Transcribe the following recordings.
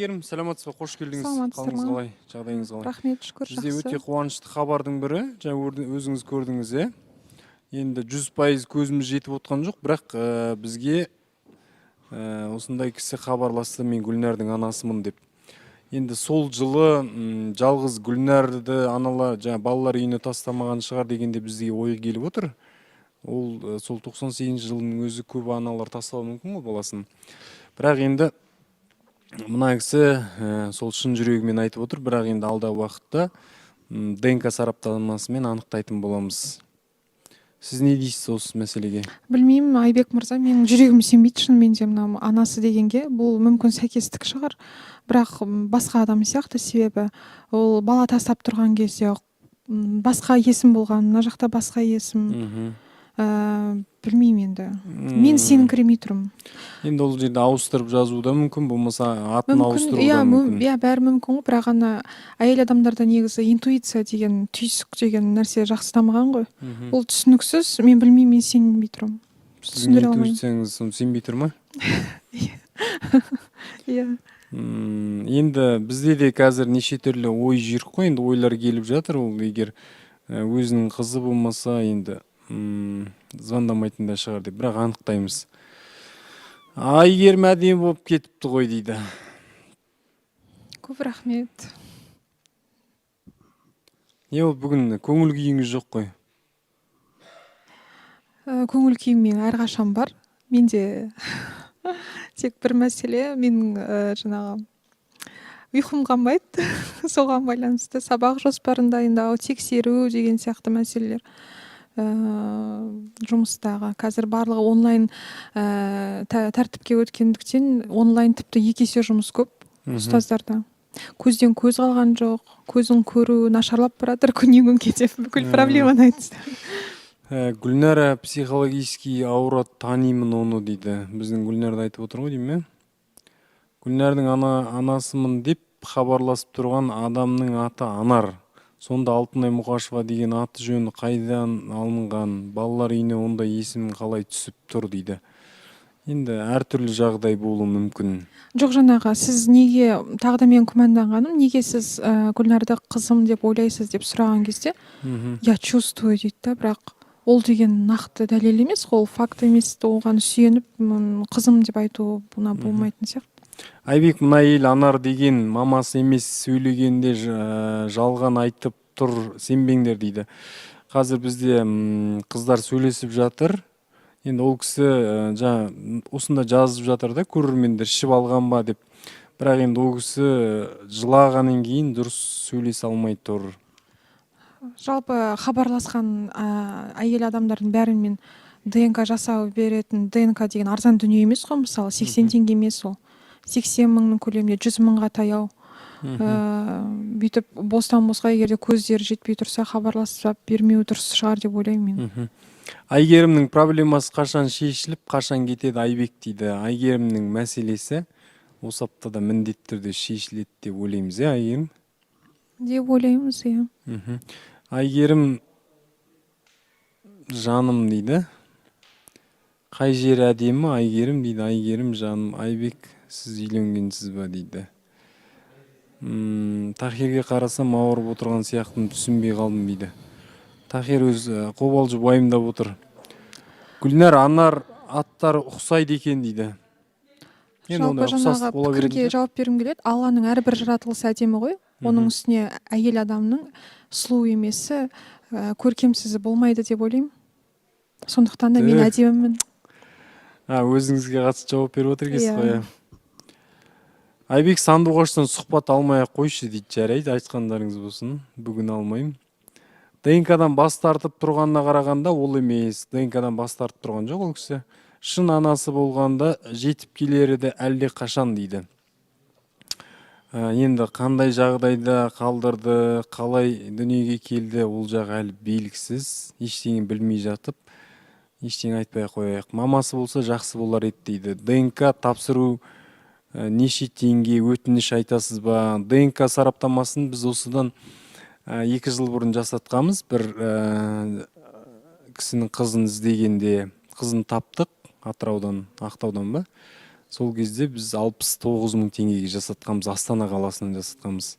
Әйгерім, саламатсыз ба? Қош келдіңіз. Саламатсыздар Қалыңыз ма? қалай, жағдайыңыз қалай? Рахмет, шүкір. Бізде Жақсы. өте қуанышты хабардың бірі, жаңа өзіңіз көрдіңіз, иә. Енді 100% көзіміз жетіп отқан жоқ, бірақ бізге осындай кісі хабарласты, мен Гүлнәрдің анасымын деп. Енді сол жылы жалғыз Гүлнәрді аналар жаңа балалар үйіне тастамаған шығар дегенде бізге ой келіп отыр. Ол сол 98 жылдың өзі көп аналар тастауы мүмкін ғой баласын. Бірақ енді мына кісі сол шын жүрегімен айтып отыр, бірақ енді алдағы уақытта ДНК сараптамасымен анықтайтын боламыз. Сіз не дейсіз осы мәселеге? Білмеймін, Айбек мырза, менің жүрегім сенбейді шынымен де мына анасы дегенге. Бұл мүмкін сәйкестік шығар, бірақ басқа адам сияқты, себебі ол бала тастап тұрған кезде басқа есім болған, мына жақта басқа есім. Білмеймін енді, мен сеніңкіремей тұрмын. Енді ол жерде ауыстырып жазу да мүмкін, болмаса атын Мүмкін. ауыстыру Иә. да мүмкін. Иә, бәрі мүмкін ғой, бірақ ана әйел адамдарда негізі интуиция деген, түйсік деген нәрсе жақсы дамыған ғой. Ол түсініксіз, мен білмеймін, мен сенбей тұрмын. Сіздің Түсіндіре алмаймын. интуицияңыз соны сенбей тұр ма? Иә. Енді бізде де қазір неше түрлі ой жүйрік қой, енді ойлар келіп жатыр. Ол егер өзінің қызы болмаса, енді звондамайтын да шығар деп, бірақ анықтаймыз. Әйгерім әдемі болып кетіпті ғой дейді. Көп рахмет. Не ол, бүгін көңіл күйіңіз жоқ қой? Көңіл күйім менің әрқашан бар. Менде тек бір мәселе, менің жаңағы ұйқым қанбайды, соған байланысты сабақ жоспарын дайындау, тексеру деген сияқты мәселелер, жұмыстағы. Қазір барлығы онлайн тәртіпке өткендіктен, онлайн тіпті екі есе жұмыс көп. Ұстаздарда көзден көз қалған жоқ, көзің көруі нашарлап бара жатыр күннен күнге деп бүкіл проблеманы айтты. Гүлнара психологический ауырады, танимын оны дейді. Біздің Гүлнәрді айтып отыр ғой деймін, иә. Гүлнәрдің анасымын деп хабарласып тұрған адамның аты Анар. Сонда Алтынай Мұқашева деген аты жөні қайдан алынған? Балалар үйіне ондай есім қалай түсіп тұр дейді. Енді әртүрлі жағдай болуы мүмкін. Жоқ, жаңағы сіз неге, тағы да мен күмәнданғаным, неге сіз Гүлнарды қызым деп ойлайсыз деп сұраған кезде, «Я чувствую» дейді да, бірақ ол деген нақты дәлел емес қой, ол факт емес, оған сүйеніп қызым деп айту бұна болмайтын сияқты. Айбек, мына әйел Анар деген мамасы емес, сөйлегенде жалған айтып тұр, сенбеңдер дейді. Қазір бізде қыздар сөйлесіп жатыр. Енді ол кісі жаңа осында жазып жатыр да, көрермендер ішіп алған ба деп. Бірақ енді ол кісі жылағаннан кейін дұрыс сөйлесе алмай тұр. Жалпы хабарласқан әйел адамдардың бәрімен ДНК жасау беретін, ДНК деген арзан дүние емес қой, мысалы, 80 теңге емес ол. 80 мыңның көлемінде, 100 мыңға таяу. Бүйтіп бостан босқа, егер де көздері жетпей тұрса, хабарласып бермеу дұрыс шығар деп ойлаймын мен. Әйгерімнің проблемасы қашан шешіліп, қашан кетеді, Айбек дейді. Әйгерімнің мәселесі осы аптада міндетті түрде шешіледі деп ойлаймыз, иә, Әйгерім? Деп ойлаймыз, иә. Әйгерім жаным дейді. Қай жері әдемі, Әйгерім дейді. Әйгерім жаным. Айбек, сіз үйленгенсіз ба дейді. Тахирге қарасам, ауырып отырған сияқтымын, түсінбей қалдым дейді. Тахир өзі қобалжып, уайымдап отыр. Гүлнар, Анар аттары ұқсайды екен дейді. Енді Жалпы ондай жаңағы ұқсастық бола беретін пікірге шығар. жауап бергім келеді. Алланың әрбір жаратылысы әдемі ғой. Оның үстіне әйел адамның сұлу емесі, көркемсізі болмайды деп ойлаймын. Сондықтан да мен әдемімін. А, өзіңізге қатысты жауап беріп отыр екенсіз ғой, Иә. иә. Айбек, Сандуғаштан сұхбат алмай ақ қойшы дейді. Жарайды, айтқандарыңыз болсын, бүгін алмаймын. ДНК-дан бас тартып тұрғанына қарағанда, ол емес. ДНК-дан бас тартып тұрған жоқ ол кісі. Шын анасы болғанда жетіп келер еді әлде қашан дейді. Енді қандай жағдайда қалдырды, қалай дүниеге келді, ол жағы әлі белгісіз. Ештеңе білмей жатып, ештеңе айтпай ақ қояйық. Мамасы болса, жақсы болар еді дейді. ДНК тапсыру неше теңге, өтініш айтасыз ба? ДНК сараптамасын біз осыдан 2 жыл бұрын жасатқанбыз. Бір кісінің қызын іздегенде қызын таптық Атыраудан, Ақтаудан ба? Сол кезде біз 69 мың теңгеге жасатқанбыз, Астана қаласынан жасатқанбыз.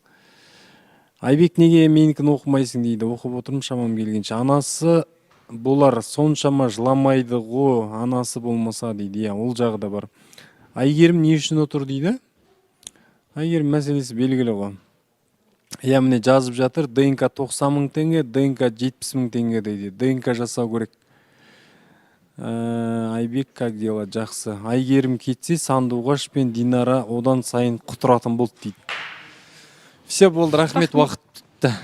Айбек, неге менікін оқымайсың дейді. Оқып отырмын шамам келгенше. Анасы болар, соншама жыламайды ғой анасы болмаса дейді. Иә, ол жағы да бар. Әйгерім не үшін отыр дейді. Әйгерім мәселесі белгілі ғой. Иә, міне, жазып жатыр: ДНК 90 мың теңге, ДНК 70 мың теңге дейді. ДНК жасау керек. Айбек, как дела? Жақсы. Әйгерім кетсе, Сандуғаш пен Динара одан сайын құтыратын болды дейді. Все, болды, рахмет, уақыт бітті.